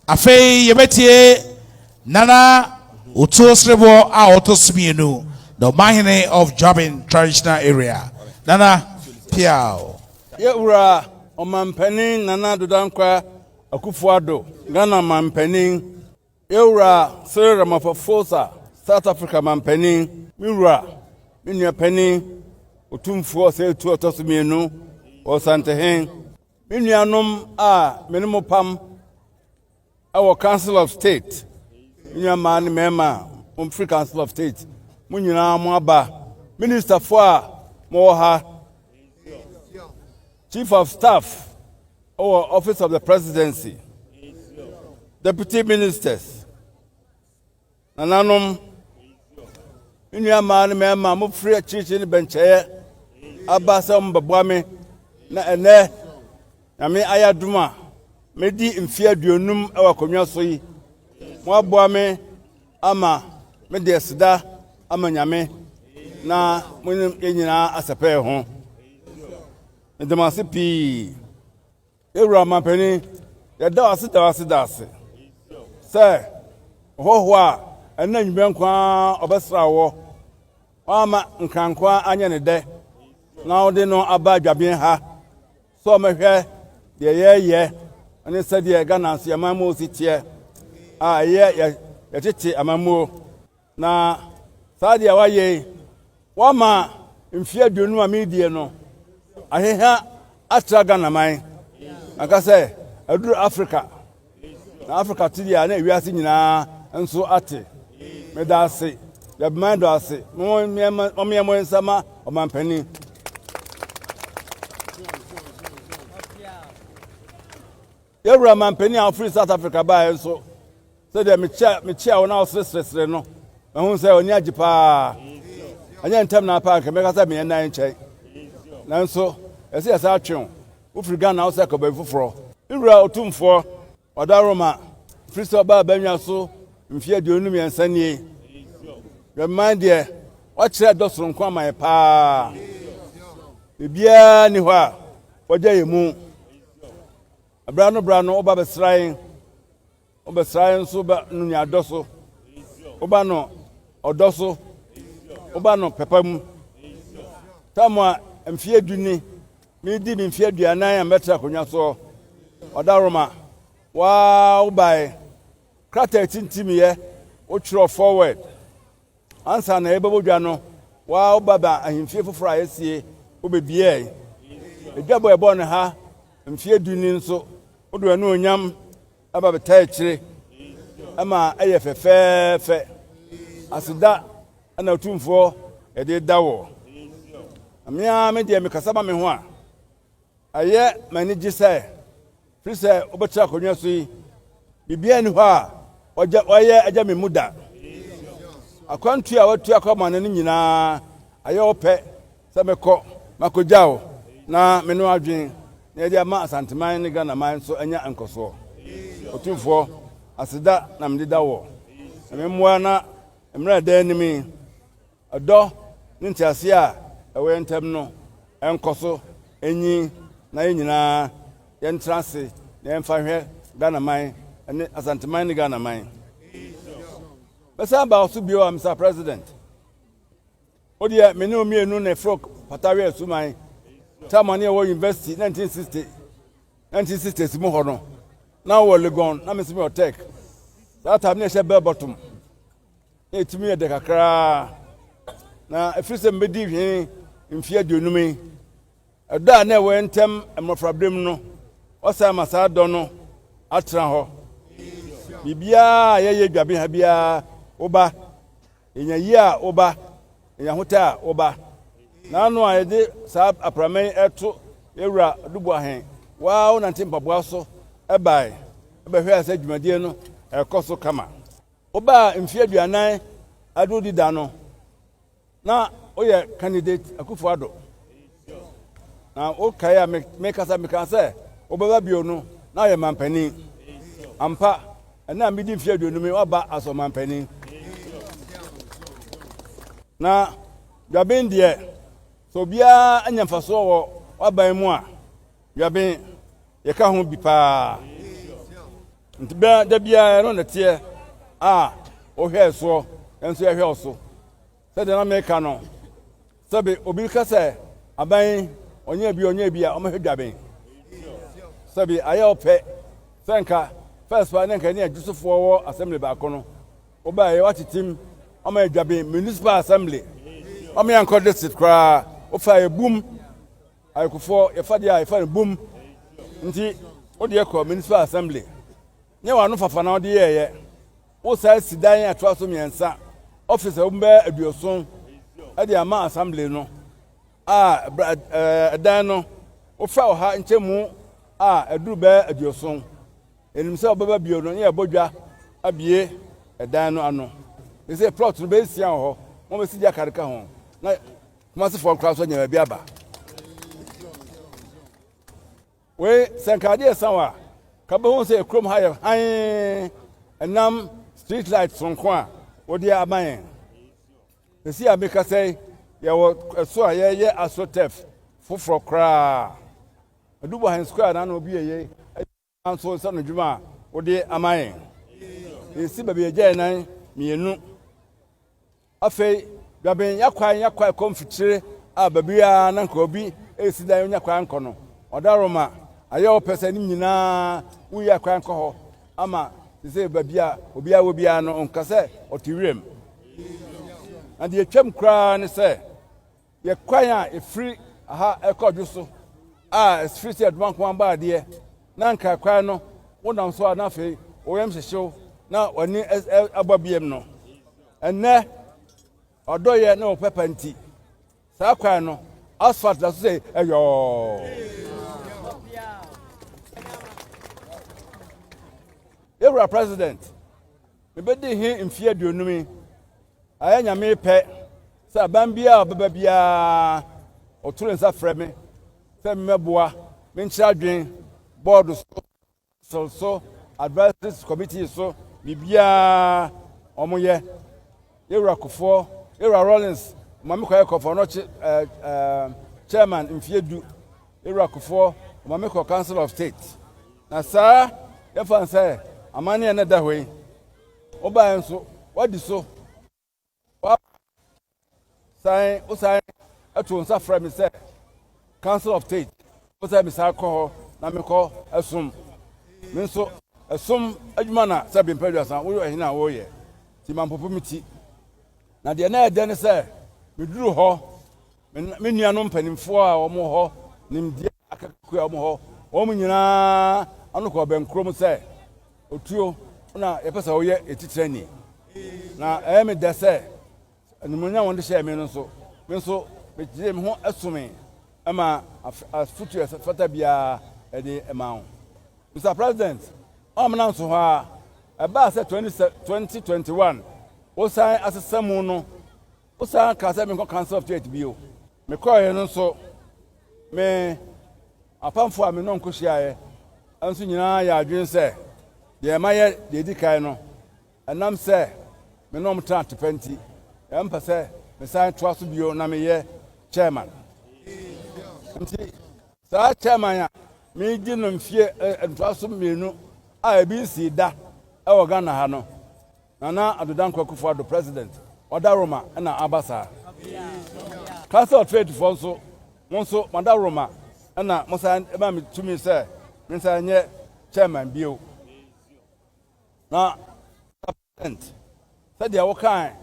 Afei yɛbɛtie Nana Otuo Sereboɔ a ɔtɔ so mmienu, the Ɔmanhene of Juaben Traditional Area. Nana Piaw. Yɛwura Ɔmanpanin Nana Addo Dankwa Akufo-Addo, Ghana Manpanin, Yɛwura Cyril Ramaphosa, South Africa Manpanin, me wura, me nua panin, Otumfoɔ Osei Tuo ɔtɔ so mmienu, Ɔsantehene, me nuanom a me ne mo pam wɔ Council of State, me nua mmaa ne mmarima a wɔfiri Council of State, mo nyinaa mo aba, ministafoɔ a mowɔ ha, Chief of Staff wɔ Office of the Presidency, Deputy Ministers, Nananom, me nua mmaa ne mmarima a mofiri akyirikyiri ne bɛnkyɛeɛ aba sɛ wɔbɛboa me na ɛnɛ Nyame ayɛ adom a medi mfeɛ 50 wɔ akonnwa so yi. Moaboa me ama mede aseda ama Nyame na mo ne yɛn nyinaa asɛpɛ ho. Meda mo ase pii. Yɛwura ɔmanpanin, yɛda wo ase da wo ase da ase sɛ ɔhɔhoɔ a ɛnna anwummerɛ nko ara ɔbɛsra wɔ wama nkran nko ara anyɛ ne dɛ na wode no aba adwabeɛ ha sɛ ɔmɛhwɛ deɛ yɛreyɛ ne sɛdeɛ Ghana nso yɛn amammuo si teɛ a ɛyɛ yɛtete amammuo. Na saa deɛ wayɛ yi, wama mfeɛ 50 a meredie no aheha atra Ghana man. Maka sɛ aduru Africa. Na Africa te deɛ a na ewiase nyinaa nso ate. Meda ase, Yɛbman dɔ ase. Mommea mo nsa ma ɔmampanin. Yɛwura mampanin a ɔfiri South Africa baeɛ nso, sɛdeɛ mekyia mekyia wo na ɔsereseresere no, mahu sɛ ɔni agye paa. Ɛnyɛ ntɛm na apa nka mɛka sɛ meyɛ nan nkyɛn. Nanso, ɛsɛ yɛsa atwe wo. Wofiri Ghana wo sɛ kɔ baabi foforɔ. Me wura Otumfoɔ, Ɔdaroma, firi sɛ ɔbaa abannwa so mfeɛ 53 nie. Dwamman deɛ, wakyerɛ dɔ soronko ama yɛ paa. Biribiara nni hɔ a wagya yɛ mu. Bra no bra no woba bɛsra yɛn, wobɛsra yɛn nso ba no nuadɔ so, woba no ɔdɔ so, woba no pɛpa mu. Tam a mfeɛ 10 ni, medi me mfeɛ 40 a mɛtra akonnwa soɔ, Ɔdaroma, waa wobae, krataa tintimiiɛ, wotwerɛ forward. Ansa na yɛbɛbɔ dwa no, waa woba ba ahemfie foforɔ a yɛasie, wobɛbiae. Edwabɔ a yɛbɔɔ no ha mfeɛ 10 ni nso, wode w'anuonyam ba bɛtaa akyire ma ɛyɛ fɛfɛɛfɛ. Aseda na Otumfoɔ yɛde da woɔ. Na me ara me deɛ mekasa ma me ho a, Ɛyɛ me anigye sɛ, firi sɛ wobɛtra akonnwa so yi, biribiara nni hɔ a wɔagya wɔayɛ agya me mu da. Akwantu a watu akɔ amane no nyinaa, ayɛ wo pɛ sɛ mekɔ makɔgya wo na me ne adwene na yɛde ama Asanteman ne Ghanaman nso anya nkɔsoɔ. Otumfoɔ, aseda na mede da woɔ. Na me mmoa na mmerɛ a ɛda anim yi, Ɔdɔ ne ntease a ɛwɔ yɛn ntam no nkɔ so nyin na yɛn nyinaa yɛntra ase na yɛmfa nhwɛ Ghana man ne Asanteman ne Ghana man. Mɛsan aba wo so bio a Mr. President. Wo deɛ me ne wo mmienu na ɛforo Patawe Asuman. Time a ne yɛwɔ university 1960 1960s mu hɔ no, na wɔ Legon na me nso mewɔ Tech. Saa time ne yɛhyɛ bell bottom. Na ɛtumi yɛ dɛ kakraa. Na ɛfiri sɛ mebɛdi hwee mfeɛ 50 yi, ɛdɔ a na ɛwɔ yɛn ntam mmɔfraberem no, ɔsan ma saa dɔ no atena hɔ. Biribiara a yɛyɛ dwabe ha biara, woba. Yɛnya yie a, woba. Yɛnya ahotɔ a, woba. N'ano a yɛde saa aprama yi ɛto yɛwura Duboahen, waa wonante mpaboa so ɛbae ɛbɛhwɛɛ sɛ dwumadie no ɛkɔ so kama. Wobaa mfeɛ 40 adurudi da no, na woyɛ candidate Akufo-Addo. Na wokae a mekasa meka sɛ wobɛba bio no, na ɔyɛ mampanin. Ampa, ɛna a medi mfeɛ 50 yi, woaba as ɔmampanin. Na Dwaben deɛ, sɛ obiara anya mfasoɔ wɔ w'aban mu a, Dwaben, yɛka ho bi paa. Nti bɛ da biara ɛno na teɛ a wohwɛɛ soɔ, yɛn nso yɛhwɛ wo so. Sɛdeɛ na meka no, sɛbe obi ka sɛ aban yi ɔnyɛ bi ɔnyɛ bi a, ɔmɛhwɛ Dwaben. Sɛbe ayɛ ɔpɛ sɛ nka first pa ne nka ne adwusofoɔ wɔ assembly baako no, wobaeɛ woatetem ɔma yɛ Dwaben municipal assembly, ɔma yɛnkɔ district koraa, wofa yɛ bum ayekofoɔ yɛfa deɛ a yɛfa no bum nti wode kɔ municipal assembly nyɛ w'ano fafa na wode yɛɛyɛ. Wosan si dan atoa so mmiɛnsa, office a wɔn bɛyɛ 70 de ama assembly no a ɛdan no wofa ɔha nkyɛmu a ɛduru bɛyɛ 70. Enim sɛ ɔbɛba bio no ne yɛbɔ dwa abie ɛdan no ano. Sɛ plot no bɛyɛ 6 wɔ hɔ, wɔn bɛsi gya kare ka ho na Kumasefoɔ koraa nso anya baabi aba. Wei sɛ nka adeɛ ɛsa wɔ a, ka bɛhu sɛ kurom ha yɛ hann ɛnam street light sonko a wɔde ama yɛn. Sɛsi a meka sɛ yɛwɔ ɛso a yɛyɛ astroturf foforɔ koraa. Aduboahene Square na ano bi yɛ nso nsa no dwuma a wɔde ama yɛn. Yɛsi baabi yɛgya yɛn nan mmienu. Afei, Dwaben yakwan yakwan kɔ mfikyire a baabiara na nka obi resi dan onya kwan nkɔ no, ɔdaroma ayɛ ɔpɛ sɛ ne nyinaa woyi akwan kɔ hɔ ama te sɛ baabi a obiara wɔ biara no ɔnka sɛ ɔte wiram. Na deɛ atwam koraa ne sɛ yɛ kwan a ɛfiri aha ɛkɔ dwo so a ɛfiri sɛ aduma nko aba adeɛ na nka kwan no wonam so a na afei wɔyam hyehyew na w'ani abɔ biam no. Ɛnnɛ, ɔdɔyɛ ne ɔpɛpɛ nti, saa kwan no, asphalt da so sɛ ɛyɔɔ. Yɛwura president, mebɛdi he mfeɛ 50 yi, ayɛ Nyame pɛ sɛ aban biara a ɔbɛba biara, ɔto ne nsa frɛ me sɛ memmɛboa, menkyerɛ adwen board so, council so, advisory committee so, biribiara wɔn yɛ. Yɛwura Kufuor, yɛwura Rawlings, maame kɔyɛ kɔfɔ no ɛɛ ɛɛ chairman mfeɛ 10. Yɛwura Kufuor, maame kɔ Council of State. Na saa yɛfa sɛ amanneɛ ne da hɔ yi, wobaeɛ nso wadi so. San wosan ɛto nsa frɛ me sɛ Council of State, wo sɛ mesan kɔ hɔ na mekɔ ɛsom. Me nso ɛsom adwuma na sɛ bempɛ aduasa woyɛ ɔhene a woyɛ nti mampopo me ti. Na deɛ na ɛdɛ ne sɛ meduru hɔ, me nuanom mpanimfoɔ a wɔn hɔ nimdeɛ akakakua a wɔn hɔ, wɔn nyinaa ano kɔ bɛnkurom sɛ otuo na yɛpɛ sɛ woyɛ etitirani. Na ɛyɛ me dɛ sɛ animuonyam wɔn de hyɛɛ me no nso, me nso megyee me ho ɛsome ɛma afotu a ɛfata biara ɛde ɛma wo. Mr. President, ɔamena nso hɔ a, ɛbaa sɛ 2021 wosan asesa mu no, wosan kaa sɛ menkɔ Council of State bio. Mekɔeɛ no nso, me apamfoɔ a me ne nko hyiaeɛ nso nyinaa yɛ adwene sɛ deɛ mayɛ deɛ ɛdi kan no, ɛnam sɛ me ne wɔn tena atepɛ nti, yɛmpɛ sɛ mesan toa so bio na meyɛ chairman. Nti saa chairman a megye no mfie ntoa so mmienu a ebi nsii da ɛwɔ Ghana ha no, Nana Addo Dankwa Akufo-Addo president ɔda Roma ɛna aba saa. Council of Trade foɔ nso, mo nso mada Roma. Ɛna mosan ma me tumi sɛ mensan nyɛ chairman bio. Na President, sɛdeɛ wokaa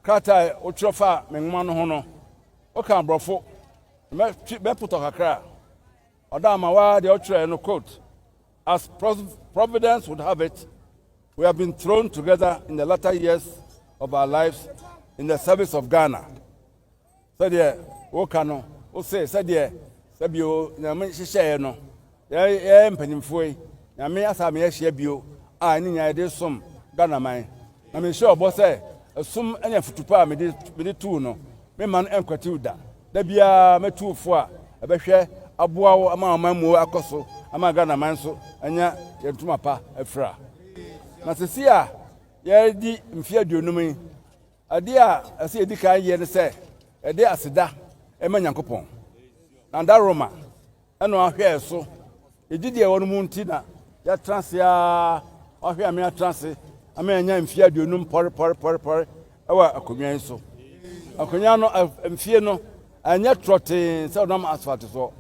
krataa a wotwerɛ faa me nwoma no ho no, wokaa borɔfo, mɛtwe mɛpotɔ kakra. Ɔda ama waa deɛ wotwerɛɛ no quote, As providence would have it, we have been thrown together in the latter years of our lives in the service of Ghana. Sɛdeɛ woka no, wose sɛdeɛ sɛbio Nyame hyehyɛeɛ no, yɛyɛ mpanimfoɔ yi, Nyame asa ama yɛahyia bio a ɛne nyinaa yɛde som Ghana man. Na mehyɛ ɔbɔ sɛ ɛsom ne afutupa a mede mede tuu no, memma no ɛnkwatiw da. Da biara mɛtu wo fo a ɛbɛhwɛ aboa wo ama ɔman akɔ so ama Ghana man nso anya yɛn ntoma pa afira. Na sisi a yɛredi mfeɛ 50 yi, Adeɛ a ɛsɛ yɛdi kan yɛ ne sɛ yɛde aseda ma Nyankopɔn. Na Daroma ɛna ɔahwɛɛ so. Yɛgye deɛ ɛwɔ no mu nti na yɛatena ase ara, ɔahwɛ ame atena ase ama yɛanya mfeɛ 50 pɔre pɔre pɔre pɔre ɛwɔ akonnwa yi so. Akonnwa no mfie no ɛnyɛ trɔtee sɛ ɔnam asphalt soɔ.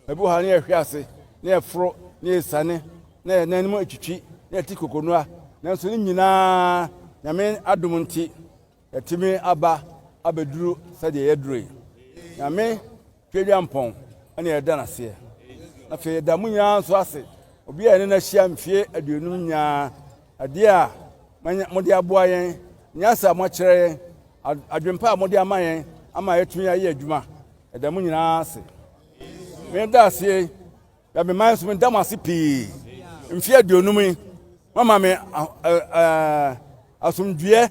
Ebi wɔ ha ne yɛhwe ase, ne yɛforo, ne yɛsiane, na yɛn nan mu atwitwi, na yɛte kokonua. Nanso ne nyinaa Nyame adom nti, yɛatumi aba abɛduru sɛdeɛ yɛaduru yi. Nyame Tweaduampɔn na yɛda no aseɛ. Na afei yɛda mo nyinaa nso ase, obi a yɛne no ahyia mfeɛ 50 nyinaa, adeɛ a mode aboa yɛn, nyansa a moakyerɛ yɛn, adwempa a mode ama yɛn ama yɛatumi ayɛ adwuma. Yɛda mo nyinaa ase. Meda ase yi, na me man nso meda mo ase pii. Mfeɛ 50 yi, mama me asomdwoeɛ.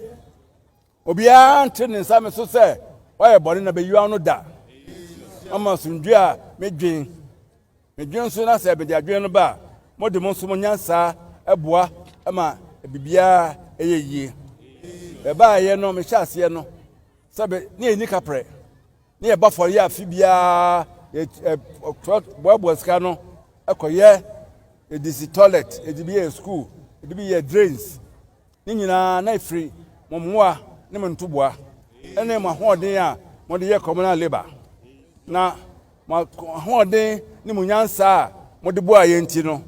Obiara nte ne nsa me so sɛ wayɛ bɔne na bɛyi ano da. Mama asomdwoeɛ a medwen. Medwen nso na sɛ mede adwene no ba a, mode mo nso mo nyansa boa ma biribiara ɛyɛ yie. Ɛbaeɛ no, mehyɛ aseɛ no, sɛ ne yɛnni kaprɛ. Ne yɛbɔ afɔreɛ afe biara, yɛboaboa sika no kɔyɛ, yɛde si toilet, yɛde bi yɛ school, yɛde bi yɛ drains. Ne nyinaa na ɛfiri mo mmoa ne mo ntoboa ne mo ahoɔden a mode yɛ communal labour. Na mo ahoɔden ne mo nyansa a mode boa yɛn nti no,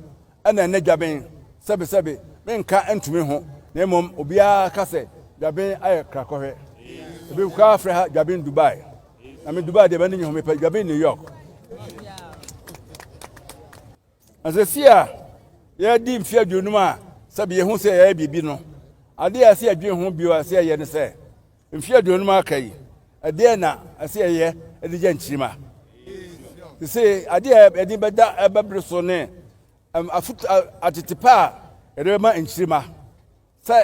ɛna ɛnɛ Dwaben, sɛbesɛbe, menka ntumi ho, na mmom obiara ka sɛ Dwaben ayɛ krakɔhwɛ. Ebi koraa frɛ ha Dwaben Dubai. Na me Dubai deɛ m'ani nye ho, mepɛ Dwaben New York. Na sɛsi a yɛadi mfeɛ 50 a sɛbe yɛhu sɛ yɛyɛ biribi no, adeɛ a ɛsɛ yɛdwen ho bio a ɛsɛ yɛyɛ ne sɛ, mfeɛ 50 aka yi, ɛdeɛ na ɛsɛ yɛyɛ de gya nkyirimma. Sɛ adeɛ a yɛde bɛda ɛbɛbere so ne afotu atete pa a yɛde bɛma nkyirimma sɛ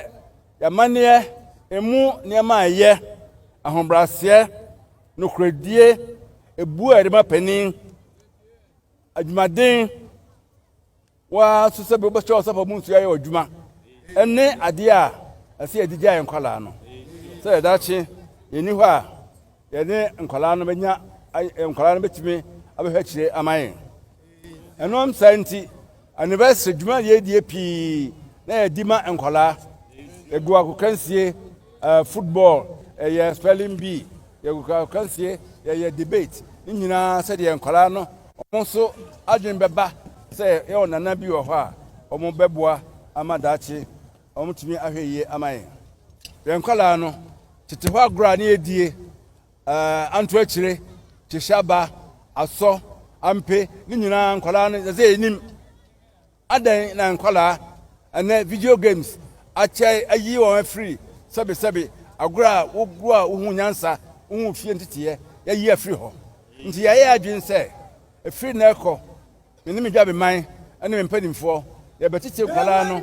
yɛamanneɛ emu nneɛma a ɛyɛ ahobrɛaseɛ, nokorɛdie, ebuo a yɛde ma panin, adwumaden, waa nso sɛ wobɛhyɛ ɔsafo mu nsuo ayɛ w'adwuma ɛne adeɛ a ɛsɛ yɛde gya yɛn nkwadaa no sɛ yɛdakye yɛni hɔ a yɛne nkwadaa no bɛnya nkwadaa no bɛtumi abɛhwɛ akyire ama yɛn. Ɛno saa nti anniversary dwuma yɛdie pii na yɛdi ma nkwadaa. Yɛgu akokansie, uh, football, ɛyɛ spelling bee, yɛgu akokansie, yɛyɛ debate, ne nyinaa sɛdeɛ nkwadaa no wɔn nso adwene bɛba sɛ yɛwɔ nana bi wɔ hɔ a wɔn bɛboa ama daakye wɔn tumi ahwɛ yie ama yɛn. Yɛn nkwadaa no tete hɔ agorɔ a ne yɛdie uh, anto akyire, kyehyɛ asɔ, ampe, ne nyinaa nkwadaa no sɛ yɛnim. Adɛn na nkwadaa ɛnɛ video games akyɛ ayi wɔn afiri sɛbesɛbe agorɔ a wogorɔ a wohu nyansa, wohu fie nteteɛ, yɛayi afiri hɔ. Nti yɛayɛ adwene sɛ ɛfiri na ɛkɔ, me ne me dwabeman ne me mpanimfoɔ yɛbɛtete nkwadaa no.